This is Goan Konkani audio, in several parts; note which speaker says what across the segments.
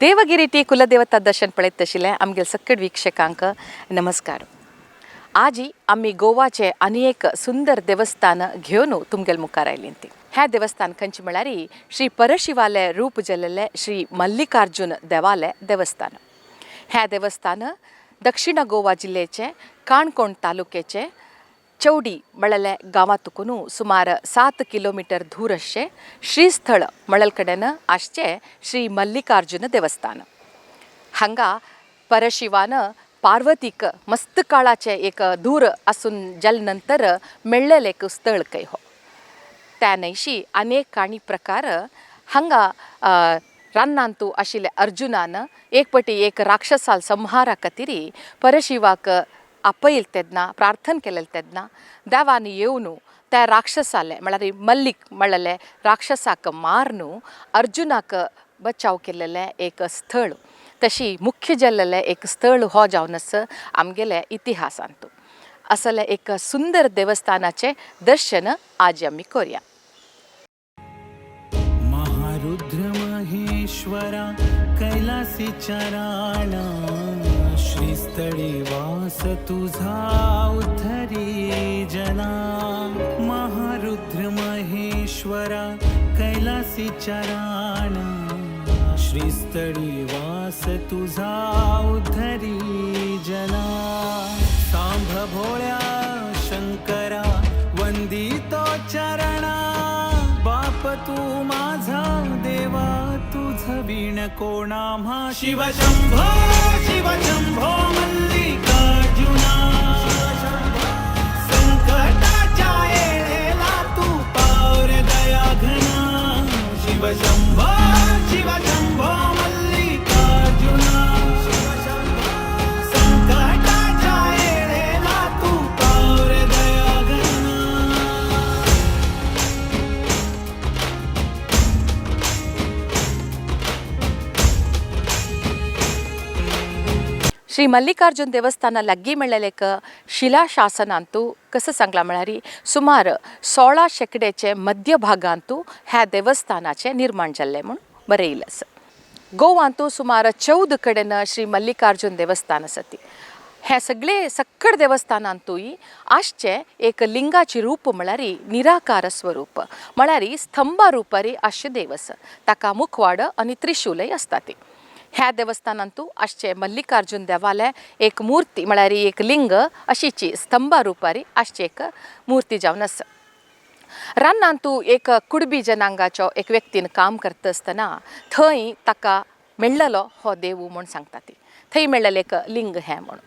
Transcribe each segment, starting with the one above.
Speaker 1: देवगिरीटी कुलदेवता दर्शन पळयत आशिल्लें आमगेले सक्कड वीक्षकांक नमस्कार. आजी आमी गोवाचे आनी एक सुंदर देवस्थान घेवन तुमगेले मुखार आयलीं ती. हें देवस्थान खंयचें म्हळ्यार श्री परशिवाले रूप जाल्लें श्री मल्लिकार्जुन देवालय देवस्थान. हें देवस्थान दक्षिण गोवा जिल्ल्याचे काणकोण तालुक्याचे चौडी म्हळ्ळेले गांवांतुकून सुमार 7 किलोमिटर दूर आसचें श्रीस्थळ म्हळ्ळे कडेन आसचें श्री मल्लिकार्जुन देवस्थान. हांगा परशिवान पार्वतीक मस्त काळाचें एक दूर आसून जाले नंतर मेळ्ळेलें एक स्थळ खंय हो. त्या न्हयशी अनेक काणी प्रकार हांगा रानांतू आशिल्ल्या अर्जुनान एक पटी एक राक्षसाल संहारा खातीर परशिवाक आपयल तेन्ना प्रार्थना केलें तेन्ना देवान येवन त्या राक्षसाले म्हळ्यार मल्लिक म्हळ्ळेले राक्षसाक मारून अर्जुनाक बचाव केल्लेलें एक स्थळ. तशी मुख्य जाल्लेलें एक स्थळ हो जावन आसा आमगेले इतिहासांत. असलें एक सुंदर देवस्थानाचें दर्शन आज आमी करुया.
Speaker 2: महारुद्र महेश्वरा कैलासी चराणा श्रीस्थळी वास तुझा उद्धरी जना. महारुद्र महेश्वरा कैलासी चराणा श्रीस्थळी वास तुझा उद्धरी जना. सांभ भोळ्या शंकरा वंदितो चरणा बाप तू माझा देवा तुझ विण कोणा म्हा. शिव शंभो शिव शंभो मल्लिकार्जुना संकटाच्या येळेला तू पावर दया घना. शिव शंभो शिव शंभो मल्लिकार्जुना संकटाच्या येळेला तू पावर दया घना.
Speaker 1: श्री मल्लिकार्जुन देवस्थान लग्गी मेळ्ळेलेक शिलाशासनांतू कसं सांगलां म्हळ्यार सुमार 16 शेंकड्याचे मध्य भागांतू ह्या देवस्थानाचें निर्माण जाल्लें म्हूण बरयिल्लें आसा. गोवांतू सुमार 14 कडेन श्री मल्लिकार्जुन देवस्थान आसा ती. हे सगळे सक्कड देवस्थानांतूय आसचें एक लिंगाची रूप म्हळ्यार निराकार स्वरूप म्हळ्यार स्तंभा रुपारी आसचें देव आसा. ताका मुखवाड आनी त्रिशूलय आसता ती. ह्या देवस्थानांतू आसचें मल्लिकार्जुन देवालय एक मूर्ती म्हळ्यार एक लिंग अशीची स्तंभा रुपारी आसची एक मूर्ती जावन आसा. रानांतू एक कुडबी जनांगाचो एक व्यक्तीन काम करता आसतना थंय ताका मेळ्ळलो हो देवू म्हूण सांगता ती. थंय मेळ्ळेलें एक लिंग हें म्हूण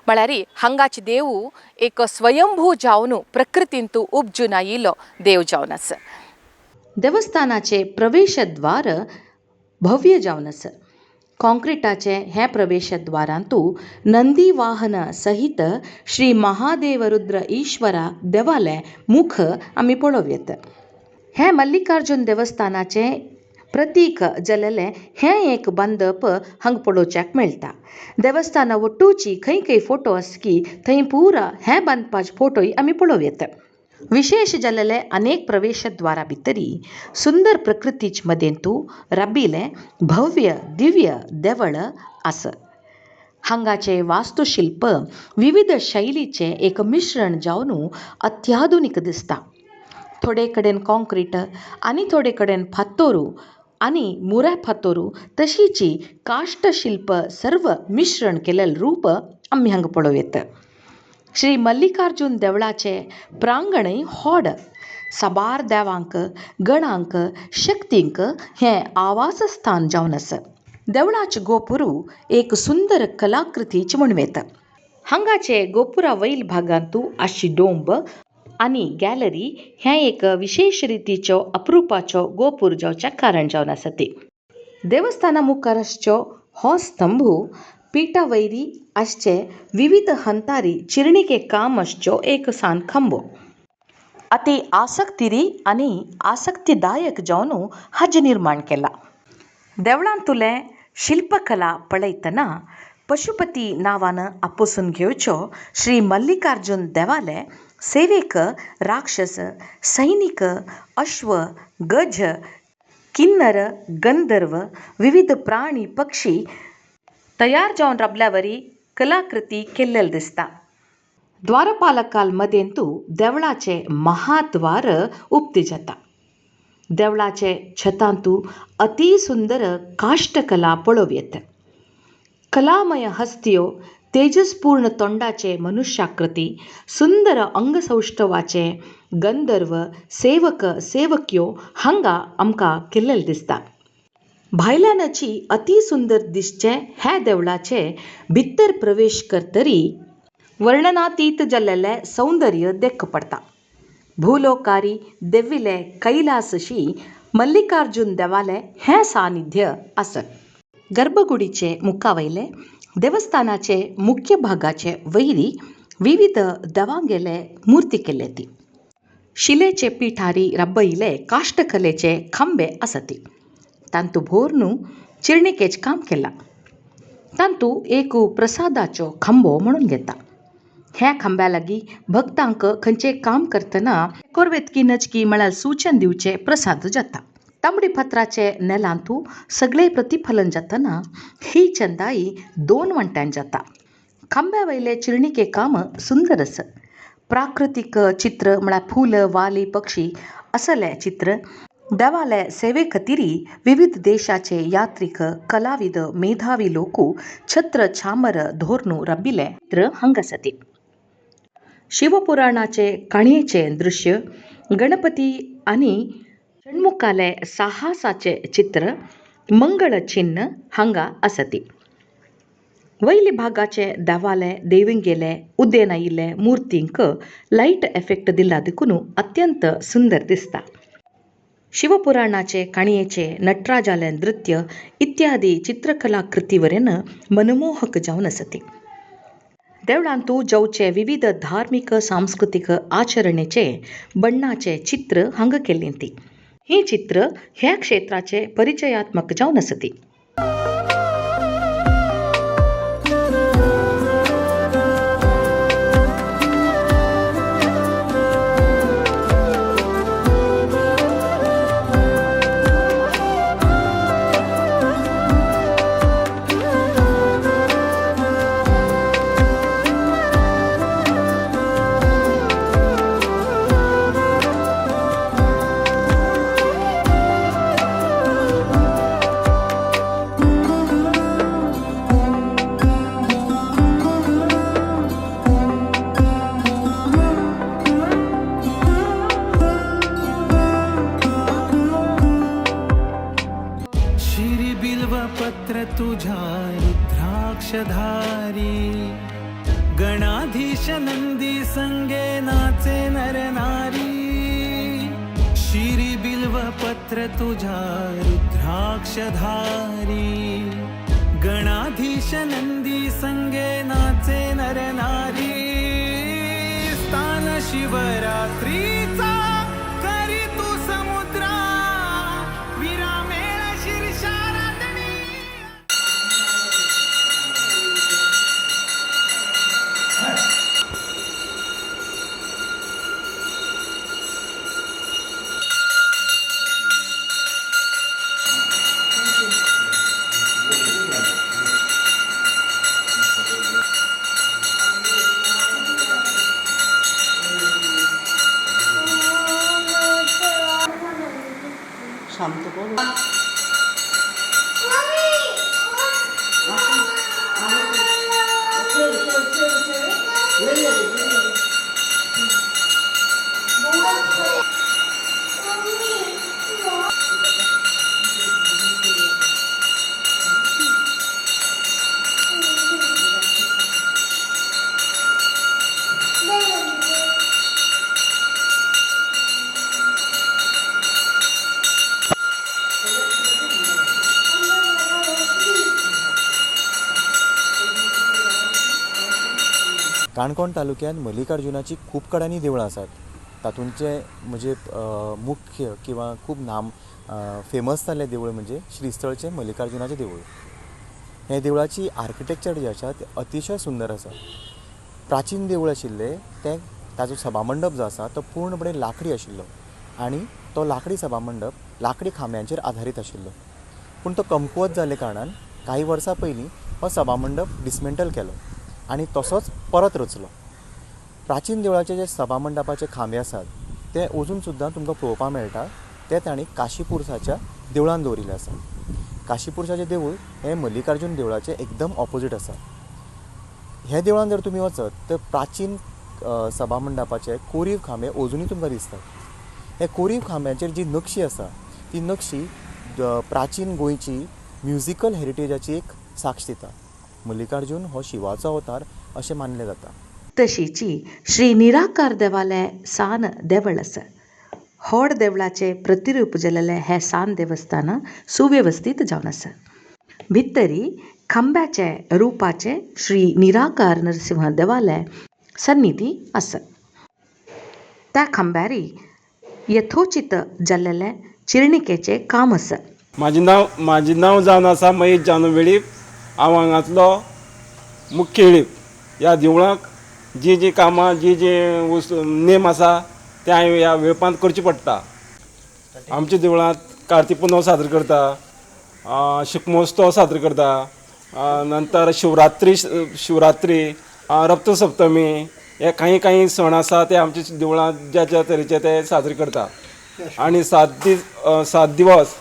Speaker 1: म्हळ्यार हांगाची देवू एक स्वयंभू जावन प्रकृतींतू उपजून आयिल्लो देव जावन आसा. देवस्थानाचें प्रवेशद्वार भव्य जावन आसा. कॉंक्रिटाचें हें प्रवेशद्वारांतू नंदी वाहन सहित श्री महादेवरुद्र ईश्वरा देवालें मुख आमी पळोवं येता. हें मल्लिकार्जुन देवस्थानाचें प्रतीक जाल्लें हें एक बांदप हांगा पळोवच्याक मेळटा. देवस्थाना वट्टूची खंय खंय फोटो आसा की थंय पुरा हें बांदपाचे फोटोय आमी पळोवं येता. विशेश जाल्लेले अनेक प्रवेशद्वारा भितरी सुंदर प्रकृतीच मदेंतू राबिलें भव्य दिव्य देवळ आसा. हांगाचें वास्तुशिल्प विविध शैलीचें एक मिश्रण जावन अत्याधुनीक दिसता. थोडे कडेन कॉंक्रीट आनी थोडे कडेन फातोरू आनी मुऱ्या फातोरू तशीची काष्टशिल्प सर्व मिश्रण केलेलें रूप आमी हांगा पळोवं येता. श्री मल्लिकार्जुन देवळाचें प्रांगणय होड. साबार देवांक गणांक शक्तींक हें आवासस्थान जावन आसा. देवळाचें गोपुरू एक सुंदर कलाकृतीच म्हणूं येता. हांगाचे गोपुरा वयल भागांतू आसची डोंब आनी गॅलरी हें एक विशेश रितीचो अप्रुपाचो गोपूर जावच्या कारण जावन आसा ती. देवस्थाना मुखार आसचो हो स्तंभू पिठा वयरी आसचे विविध हंतारी चिरणिके काम आसच्यो एक सान खांबो. अति आसक्तिरी आनी आसक्तीदायक जावन हाजें निर्माण केलां. देवळांतुलें शिल्पकला पळयतना पशुपती नांवान आपोसून घेवच्यो श्री मल्लिकार्जुन देवाले सेवेक राक्षस सैनीक अश्व गज किन्नर, गंधर्व, विविध प्राणी पक्षी तयार जावन राबल्यावरी कलाकृती केल्लेल दिसता. द्वारपालकाल मदेंतू देवळाचे महाद्वार उक्ती जाता. देवळाचे छतांतू अति सुंदर काष्टकला पळोवं येता. कलामय हस्त्यो, तेजसपूर्ण तोंडाचे मनुष्याकृती, सुंदर अंगसौष्ठवाचे गंधर्व, सेवक सेवक्यो हांगा आमकां केल्लेल दिसता. भायल्यानची अति सुंदर दिसचे ह्या देवळाचे भितर प्रवेश करतरी वर्णनातीत जाल्लेले सौंदर्य देख पडटा. भूलोकारी देविले कैलासशी मल्लिकार्जुन देवाले हें सानिध्य आसा. गर्भकुडीचे मुखावयले देवस्थानाचे मुख्य भागाचे वयरी विविध देवांगेले मूर्ती केल्ले ती. शिलेचे पिठारी रब्बयले काष्टकलेचे खांबे आसती. तांतू भोरनु चिरणिकेच काम केलां. तांतू एक प्रसादाचो खांबो म्हणून घेता. ह्या खांब्या लागीं भक्तांक खंयचें काम करतना कोरवेतकी नचकी म्हळ्यार सूचन दिवचे प्रसाद जाता. तांबडी पत्राचे नेलांतू सगळे प्रतिफलन जातना ही चंदाई दोन वांट्यान जाता. खांब्या वयले चिरणिके काम सुंदर आसा. प्राकृतीक चित्र म्हळ्यार फूल, वाली, पक्षी असले चित्र देवाले सेवे खातीर विविध देशाचे यात्रीक, कलाविद, मेधावी लोक छत्र छामर धोरनु रबिले चित्र हांगा आसा. शिवपुराणाचे काणयेचे दृश्य, गणपती आनी षण्मुखाले साहसाचे चित्र, मंगळ चिन्न हांगा आसती. वयले भागाचे देवाले देवींगेले उदेन आयिल्ले मूर्तींक लायट एफेक्ट दिला देखून अत्यंत सुंदर दिसता. शिवपुराणाचे काणयेचे नटराजाले नृत्य इत्यादी चित्रकला कृती वरेन मनमोहक जावन आसती. देवळांतू जावचे विविध धार्मीक सांस्कृतीक आचरणेचे बण्णाचे चित्र हांगा केल्ली ती. ही चित्र ह्या क्षेत्राचे परिचयात्मक जावन आसती.
Speaker 2: शिरी बिल्वपत्र तुझ्या रुद्राक्षधारी, गणाधीश नंदी संगे नाचे नर नारी. शिरी बिल्वपत्र तुझ्या रुद्राक्षधारी, गणाधीश नंदी संगे नाचे नर नारी. स्थान शिवरात्रीचा करी तू समुद्रा, विरामेळ शीर्षाराधनी.
Speaker 3: শান্ত করো।
Speaker 4: काणकोण तालुक्यांत मल्लिकार्जुनाची खूब कडेनी देवळां आसात. तातूंतचे म्हणजे मुख्य किंवा खूब नाम फेमस जाल्लें देवूळ म्हणजे श्रीस्थळचें मल्लिकार्जुनाचें देवूळ. हें देवळाची आर्किटेक्चर जी आसा ती अतिशय सुंदर आसा. प्राचीन देवूळ आशिल्लें तें, ताजो सभामंडप जो आसा तो पूर्णपणे लाकडी आशिल्लो. आनी तो लांकडी सभामंडप लांकडी खांब्यांचेर आधारीत आशिल्लो. पूण तो कमकुवत जाल्ले कारणान कांय वर्सां पयलीं हो सभामंडप डिसमेंटल केलो आनी तसोच परत रचलो. प्राचीन देवळाचे जे सभामंडपाचे खांबे आसात ते अजून सुद्दां तुमकां पळोवपाक मेळटा. ते तांणी काशीपुरसाच्या देवळान दवरिल्ले आसा. काशीपुरसाचें देवूळ हें मल्लिकार्जून देवळाचें एकदम ऑपोजीट आसा. ह्या देवळान जर तुमी वचत तर प्राचीन सभामंडपाचे कोरीव खांबे अजुनूय तुमकां दिसतात. हे कोरीव खांब्यांचेर जी नक्षी आसा ती नक्षी प्राचीन गोंयची म्युजिकल हेरिटेजाची एक साक्ष दिता. मल्लिकार्जून हो शिवाचो अवतार अशें मानलें जाता.
Speaker 1: तशीची श्री निराकार देवालय सान देवळ आसा. होड देवळाचे प्रतिरूप जाल्लें हें सान देवस्थान सुवेवस्थीत जावन आसा. भितरी खांब्याचे रुपाचे श्री निराकार नरसिंह देवालय सन्निधी आसा. त्या खांब्यारी यथोचित जाल्लें चिरणिकेचें काम आसा.
Speaker 5: म्हाजें नांव जावन आसा महेश जानू वेळीप. हांव हांगांतलो मुख्य वेळीप. ह्या देवळाक जी जी कामां जी जी नेम आसा ते हांवें ह्या वेळपांत करचे पडटा. आमच्या देवळांत कार्तिक पुनव साजरो करता, शिगमोत्सव साजरो करता, नंतर शिवरात्री, रथसप्तमी हे कांय कांय सण आसा ते आमच्या देवळांत ज्या ज्या तरेचे ते साजरे करता. आनी 7 दिवस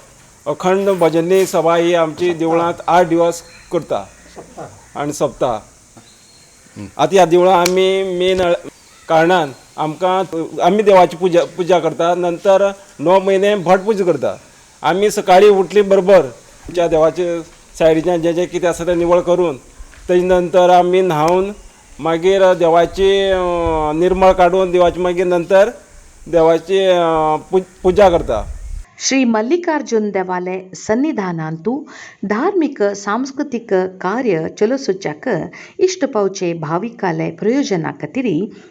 Speaker 5: अखंड भजनी सभा ही आमची देवळांत 8 दिवस करता आनी सप्ताह. आतां ह्या देवळांत आमी मेन कारणान आमकां आमी देवाची पुजा करता. नंतर 9 म्हयने भट पुजा करता. आमी सकाळीं उठली बरोबर आमच्या देवाचे सायडीच्यान जें जें कितें आसा तें निवळ करून तेजे नंतर आमी न्हांवन मागीर देवाची निर्मळ काडून देवाची मागीर नंतर देवाची पुजा करता.
Speaker 1: श्री मल्लिकार्जुन देवालय सन्निधानांतु धार्मिक सांस्कृतिक कार्य चलोसुच्याक इश्ट पावचे भाविकाले प्रयोजना खातीर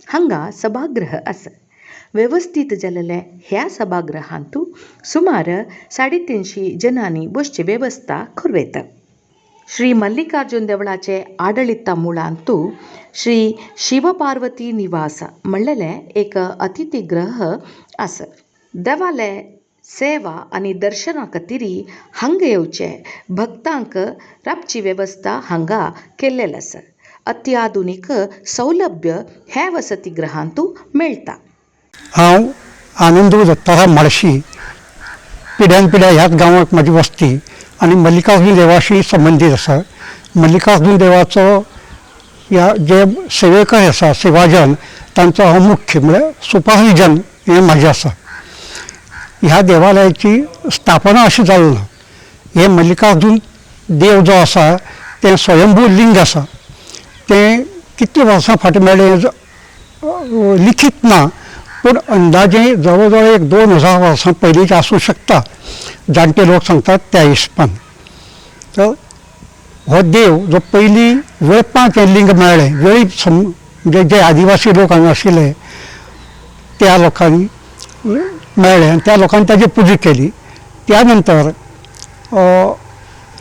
Speaker 1: हांगा सभागृह आसा. वेवस्थीत जाल्ले ह्या सभागृहांतु सुमार 350 जनांनी बसची वेवस्था करूं. श्री मल्लिकार्जुन देवळाचे आडळिता मुळांतु श्री शिवपार्वती निवास म्हणलेले एक अतिथीगृह आसा. देवालय सेवा आनी दर्शना खातीर हांगा येवचे भक्तांक राबची वेवस्था हांगा केल्लेली आसा. अत्याधुनीक सौलभ्य हे वसतीगृहांतु मेळटा.
Speaker 6: हांव आनंदू दत्ताराम म्हाळशी, पिढ्यान पिढ्या ह्याच गांवांत म्हाजी वस्ती आनी मल्लिकार्जून देवाशी संबंदीत आसा. मल्लिकार्जून देवाचो ह्या जे सेवेकर आसा सेवाजन तांचो हांव मुख्य म्हळ्यार सुपारीजन हें म्हाजें आसा. ह्या देवालयाची स्थापना अशी जाली ना. हें मल्लिकार्जून देव जो आसा तें स्वयंभू लिंग आसा. तें कितले वर्सां फाटीं मेळ्ळें लिखीत ना, पूण अंदाजे जवळ जवळ एक 2000 वर्सां पयलींचें आसूं शकता, जाणटे लोक सांगतात त्या हिसपान. तर हो देव जो पयलीं वेळपांत हें लिंग मेळ्ळें, वेळीप म्हणजे जे आदिवासी लोक हांगा आशिल्ले त्या लोकांनी मेळ्ळें आनी त्या लोकांनी ताजी पुजा केली. त्या नंतर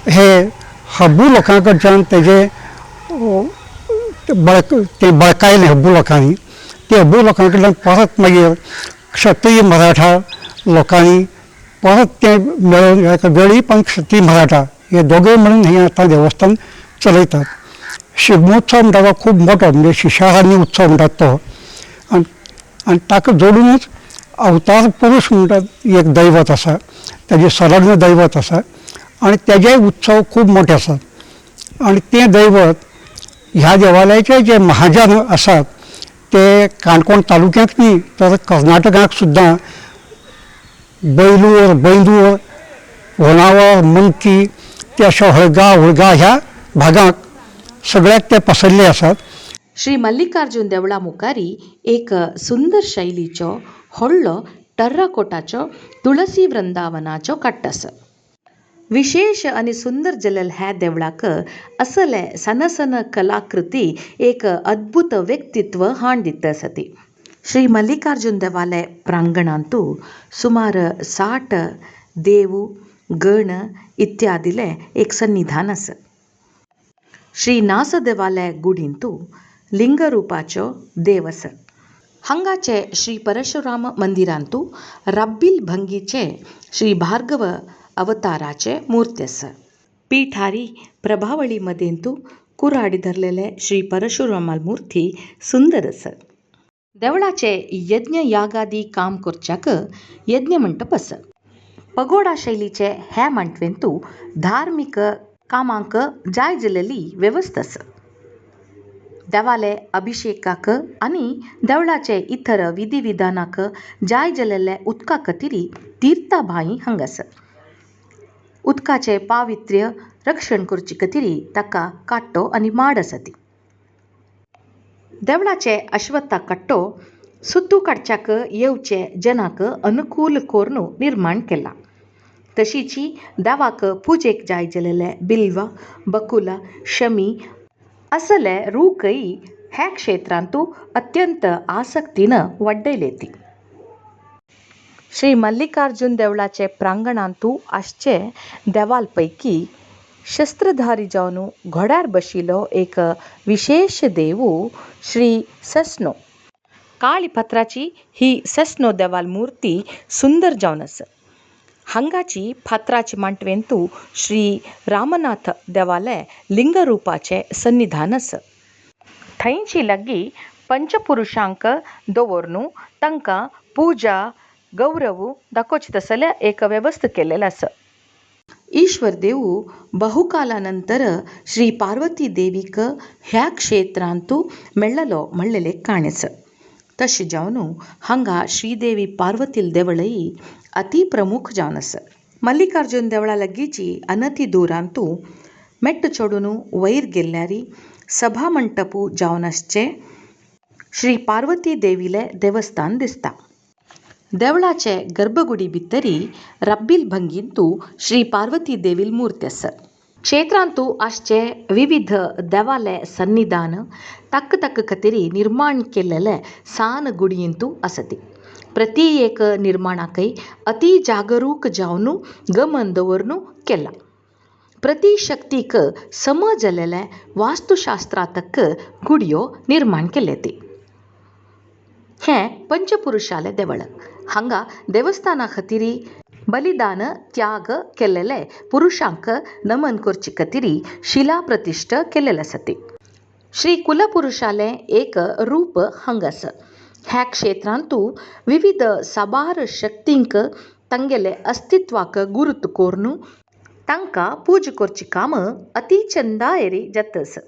Speaker 6: हे हब्बू लोकां कडच्यान तेजें तें बळकायलें हब्बू लोकांनी. ते हब्बू लोकां कडल्यान परत मागीर क्षत्रीय मराठा लोकांनी परत तें मेळोवन वेळीप आनी क्षत्रीय मराठा हे दोगूय म्हणून हें आतां देवस्थान चलयतात. शिगमोत्सव म्हणटा तो खूब मोठो, म्हणजे शिशारान्नी उत्सव म्हणटात तो, आनी ताका जोडूनच अवतार पुरूष म्हणटात एक दैवत आसा, ताजें संलग्न दैवत आसा आनी तेजेय उत्सव खूब मोठे आसात. आनी तें दैवत ह्या देवालयाचे जे महाजन आसात ते काणकोण तालुक्यांत न्ही तर कर्नाटकाक सुद्दां बैलूर, बैंदूर, होनावर, मंकी ते अशे हळगा हुळगा ह्या भागांक सगळ्याक ते पसरले आसात.
Speaker 1: श्री मल्लिकार्जुन देवळा मुखारी एक सुंदर शैलीचो व्हडलो टर्राकोटाचो तुळसी वृंदावनाचो कट्ट आसा. विशेष आनी सुंदर जाल्ले ह्या देवळाक असले सन सन कलाकृती एक अद्भुत व्यक्तित्व हाण दिता आसा ती. श्री मल्लिकार्जुन देवालय प्रांगणांतु सुमार 60 देव गण इत्यादिले एक सन्निधान आसा. श्री नासदेवालय गुडींतु लिंगरुपाचो देव आसा. हांगाचे श्री परशुराम मंदिरांतू रब्बील भंगीचे श्री भार्गव अवताराचे मूर्ती आसा. पीठारी प्रभावळी मदेंतू कुराडी धरलेले श्री परशुरामाल मूर्ती सुंदर आसा. देवळाचे यज्ञ यागादी काम करच्याक यज्ञ मंटप आसा. पगोडा शैलीचे हे मांटवेंतू धार्मीक कामांक जाय जालेली वेवस्था आसा. देवाले अभिषेकाक आनी देवळाचे इतर विधी विधानाक जाय जालेले उदका खातीर तीर्था बांय हांगा आसा. उदकाचे पावित्र्य रक्षण करचे खातीर ताका काट्टो आनी माड आसा ती. देवळाचे अश्वत्था कट्टो सुद्दू काडच्याक येवचे जनाक अनुकूल करून निर्माण केला. तशीची देवाक पुजेक जाय जालेले बिल्व, बकुला, शमी असले रूखय ह्या क्षेत्रांतू अत्यंत आसक्तीन वाडयले ती. श्री मल्लिकार्जुन देवळाचे प्रांगणांतू आसचे देवाल पैकी शस्त्रधारी जावन घोड्यार बशिल्लो एक विशेश देवू श्री सस्नो. काळी पत्राची ही सस्नो देवाल मूर्ती सुंदर जावन आसा. हांगाची फातराची मांटवेंतू श्री रामनाथ देवाले लिंगरुपाचे सन्निधान आसा. थंयची लागीं पंचपुरुषांक दवरून तांकां पुजा गौरव दाखोवचे तसले एक वेवस्था केल्लेले आसा. ईश्वर देवू बहुकाला नंतर श्री पार्वती देवीक ह्या क्षेत्रांतू मेळ्ळलो म्हणलेले काणी आसा. तशें जावन हांगा श्रीदेवी पार्वतील देवळय अति प्रमुख जावन आसा. मल्लिकार्जुन देवळा लागींची अनती दुरांतू मेट्ट चडून वयर गेल्ल्यारी सभा मंटपू जावन आसचे श्री पार्वती देवीले देवस्थान दिसता. देवळाचे गर्भगुडी भितरी रब्बील भंगींतू श्री पार्वती देवील मूर्ती आसा. क्षेत्रांतू आसचे विविध देवाले सन्निधान तक्क तक्क खातीर निर्माण केल्लेले सान गुडयेंतू आसती. प्रति एक निर्माणाकय अति जागरूक जावन गमन दवरून केला. प्रति शक्तीक समज जालेले वास्तुशास्त्रा तक्क गुडयो निर्माण केले ती. हें पंचपुरुषाले देवळ. हांगा देवस्थाना खातीर बलिदान त्याग केल्लेले पुरुषांक नमन करचे खातीर शिला प्रतिश्ठा केल्लेले आसा ती. श्री कुलपुरुषाले एक रूप हांगा आसा. ह्या क्षेत्रांतू विविध साबार शक्तींक तांगेले अस्तित्वाक गुरुत्व करून तांकां पूजा करचें काम अति चंदायरी जाता आसा.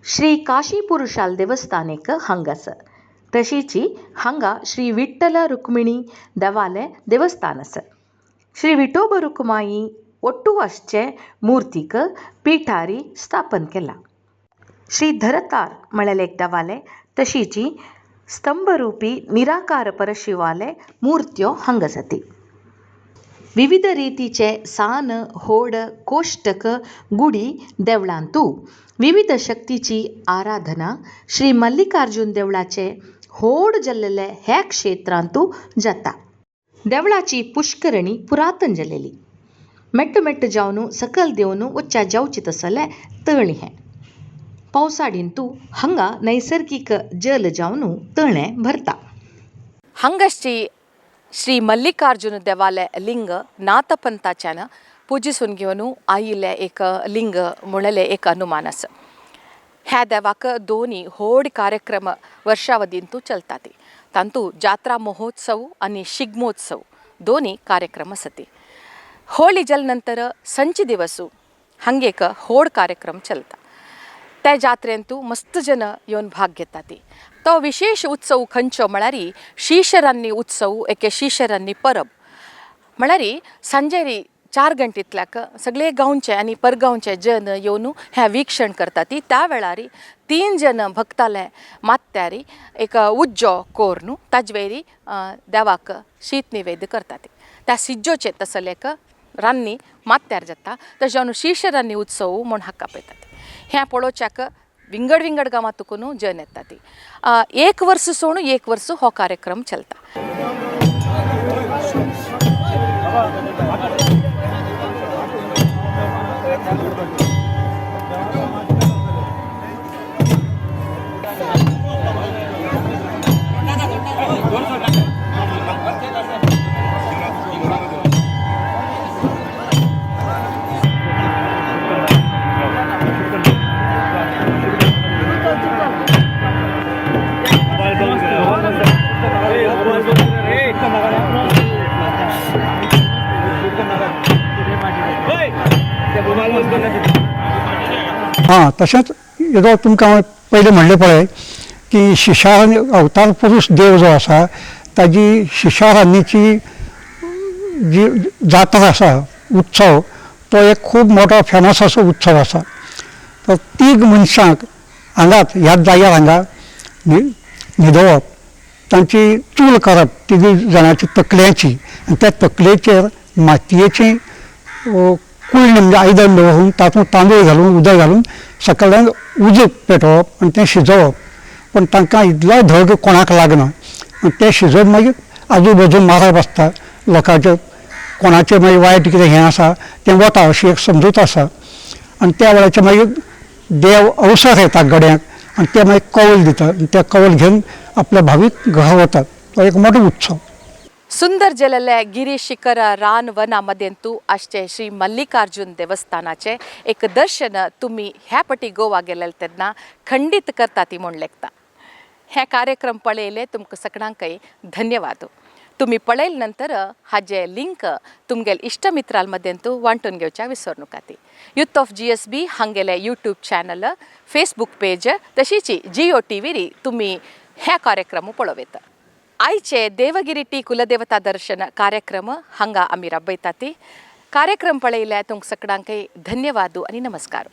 Speaker 1: श्री काशी पुरुषाल देवस्थान एक हांगा आसा. तशीची हांगा श्री विठ्ठल रुक्मिणी देवाले देवस्थान आसा. श्री विठोबा रुक्माई ಒಟ್ಟು आसचे मूर्तीक पिठारी स्थापन केला. श्री धरतार म्हळेले एक देवाले तशीची स्तंभरुपी निराकार परशिवाले मूर्त्यो हांगा आसा. विविध रितीचे सान होड कोष्टक गुडी देवळांतू विविध शक्तीची आराधना श्री मल्लिकार्जुन देवळाचे होड जाल्लेले ह्या क्षेत्रांतू जाता. देवळाची पुष्करणी पुरातन जालेली. मेट्ट मेट्ट जावन सकल देवन वच्च्या जावचे तसले तळी हें. पावसाडींतू हांगा नैसर्गीक जल जावन तळें भरता. हांगाची श्री मल्लिकार्जुन देवाले लिंग नाथपंथाच्यान पुजिसून घेवन आयिल्लें एक लिंग म्हणलें एक अनुमान आसा. ह्या देवाक दोनी व्हड कार्यक्रम वर्षावधींतू चलता ती. तांतू जात्रा महोत्सव आनी शिगमोत्सव दोनी कार्यक्रम आसती. होळी जाले नंतर संच दिवसू हांगा एक व्हड कार्यक्रम चलता. त्या जात्रेंतू मस्त जन येवन भाग घेता ती. तो विशेश उत्सव खंयचो म्हळ्यार शिशरान्नी उत्सव एके शिशरान्नी परब म्हळ्यार सांजेरी 4 घंटेंतल्याक सगळे गांवचे आनी परगांवचे जन येवन हें वीक्षण करता ती. त्या वेळार 3 जन भक्ताले मात्यारी एक उज्जो कोरून ताजवेरी देवाक शीत निवेद्य करता ती. त्या सिज्जोचे तसले एक रान्नी मात्यार जाता तशें जावन शिशरान्नी उत्सव म्हूण हाका पळयतात. हें पळोवच्याक विंगड विंगड गांवांत तुकून जन येता ती. एक वर्स सोडून एक वर्स हो कार्यक्रम चलता.
Speaker 6: हां, तशेंच येदो तुमकां हांवें पयलें म्हणलें पळय की शिशारान्नी अवतार पुरूश देव जो आसा ताजी शिशारान्नीची जी जात्रा आसा, उत्सव, तो एक खूब मोठो फेमस असो उत्सव आसा. तर तीग मनशांक हांगाच ह्याच जाग्यार हांगा न्हिदोवप, तांची चूल करप तिगूय जाणांची तकल्यांची, आनी त्या तकलेचेर मातयेची कुळणी म्हणजे आयदन दवरून तातूंत तांदूळ घालून उदक घालून सकयल्यान उजो पेटोवप आनी तें शिजोवप. पूण तांकां इतलो धग कोणाक लागना आनी तें शिजोवन मागीर आजू बाजू मारप आसता लोकांचेर, कोणाचें मागीर वायट कितें हें आसा तें वता अशी एक समजूत आसा. आनी त्या वेळाचेर मागीर देव अवसर येता गड्यांक आनी ते मागीर कौल दितात आनी ते कौल घेवन आपल्या भावीक घरा वतात. तो एक मोठो उत्सव.
Speaker 1: सुंदर जलले गिरी शिखर रान वना मदेंतू आसचे श्री मल्लिकार्जुन देवस्थानाचे एक दर्शन तुमी ह्या पटी गोवा गेले तेन्ना खंडीत करता ती म्हूण लेखता. हे कार्यक्रम पळयले तुमकां सगळ्यांकय धन्यवाद. तुमी पळयले नंतर हाजे लिंक तुमगेल इश्ट मित्रां मदेंतू वांटून घेवच्या विसर नकाती. युथ ऑफ GSB हांगेले यूट्यूब चॅनल, फेसबूक पेज तशीच जियो टीव्हीर तुमी हे कार्यक्रम पळोवं येता. आयचे देवगिरी टी कुलदेवता दर्शन कार्यक्रम हांगा आमी राबयतात. कार्यक्रम पळयल्या तुमकां सगळ्यांकय धन्यवाद आनी नमस्कार.